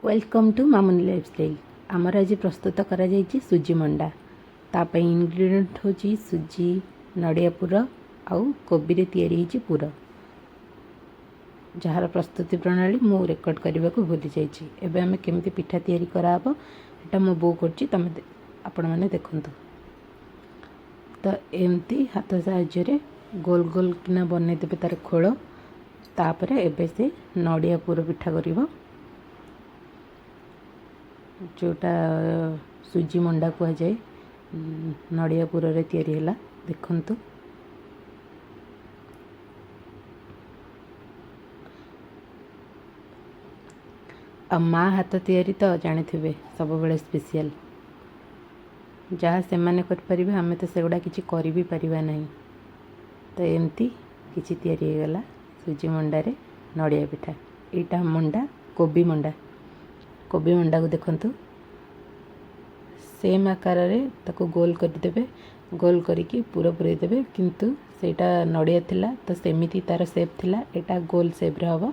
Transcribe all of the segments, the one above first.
Welcome to Mamuni lifestyle. ଆମର ଆଜି ପ୍ରସ୍ତୁତ କରାଯାଇଛି ସୁଜି ମଣ୍ଡା। ତା ପାଇଁ ଇନଗ୍ରିଡ଼ିଏଣ୍ଟ ହେଉଛି ସୁଜି, ନଡ଼ିଆ ପୁର ଆଉ କୋବିରେ ତିଆରି ହେଇଛି ପୁର, ଯାହାର ପ୍ରସ୍ତୁତି ପ୍ରଣାଳୀ ମୁଁ ରେକର୍ଡ଼ କରିବାକୁ ଭୁଲି ଯାଇଛି। ଏବେ ଆମେ କେମିତି ପିଠା ତିଆରି କରାହେବ, ଏଇଟା ମୋ ବୋଉ କରୁଛି, ତମେ ଆପଣମାନେ ଦେଖନ୍ତୁ। ତ ଏମିତି ହାତ ସାହାଯ୍ୟରେ ଗୋଲ ଗୋଲ କିନା ବନେଇଦେବେ ତାର ଖୋଳ। ତାପରେ ଏବେ ସେ ନଡ଼ିଆ ପୁର ପିଠା କରିବ, ଯେଉଁଟା ସୁଜି ମଣ୍ଡା କୁହାଯାଏ। ନଡ଼ିଆ ପୁରରେ ତିଆରି ହେଲା, ଦେଖନ୍ତୁ। ଆଉ ମା ହାତ ତିଆରି ତ ଜାଣିଥିବେ, ସବୁବେଳେ ସ୍ପେସିଆଲ୍। ଯାହା ସେମାନେ କରିପାରିବେ, ଆମେ ତ ସେଗୁଡ଼ା କିଛି କରି ବି ପାରିବା ନାହିଁ। ତ ଏମିତି କିଛି ତିଆରି ହେଇଗଲା ସୁଜି ମଣ୍ଡାରେ ନଡ଼ିଆ ପିଠା। ଏଇଟା ମଣ୍ଡା, କୋବି ମଣ୍ଡା। କୋବି ମଣ୍ଡାକୁ ଦେଖନ୍ତୁ, ସେମ୍ ଆକାରରେ ତାକୁ ଗୋଲ କରିଦେବେ, ଗୋଲ କରିକି ପୁର ପୁରେଇ ଦେବେ। କିନ୍ତୁ ସେଇଟା ନଡ଼ିଆ ଥିଲା ତ ସେମିତି ତା'ର ସେପ୍ ଥିଲା, ଏଇଟା ଗୋଲ ସେପ୍ରେ ହେବ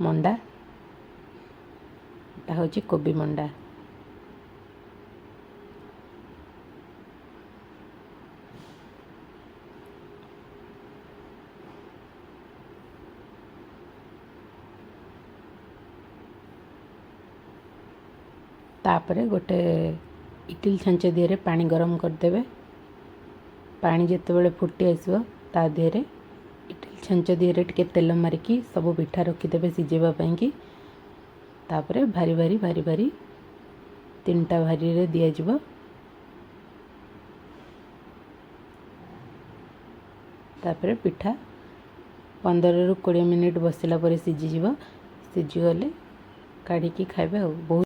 ମଣ୍ଡା। ଏଇଟା ହେଉଛି କୋବି ମଣ୍ଡା। ତାପରେ ଗୋଟେ ଇଟିଲି ଛାଞ୍ଚ ଦିହରେ ପାଣି ଗରମ କରିଦେବେ। ପାଣି ଯେତେବେଳେ ଫୁଟି ଆସିବ, ତା ଦେହରେ ଇଟିଲି ଛାଞ୍ଚ ଦିହରେ ଟିକେ ତେଲ ମାରିକି ସବୁ ପିଠା ରଖିଦେବେ ସିଝେଇବା ପାଇଁକି। ତାପରେ ଭାରି ଭାରି ଭାରି ଭାରି ତିନିଟା ଭାରିରେ ଦିଆଯିବ। ତାପରେ ପିଠା 15ରୁ 20 ମିନିଟ୍ ବସିଲା ପରେ ସିଝିଯିବ। ସିଝିଗଲେ କାଢ଼ିକି ଖାଇବେ। ଆଉ ବହୁତ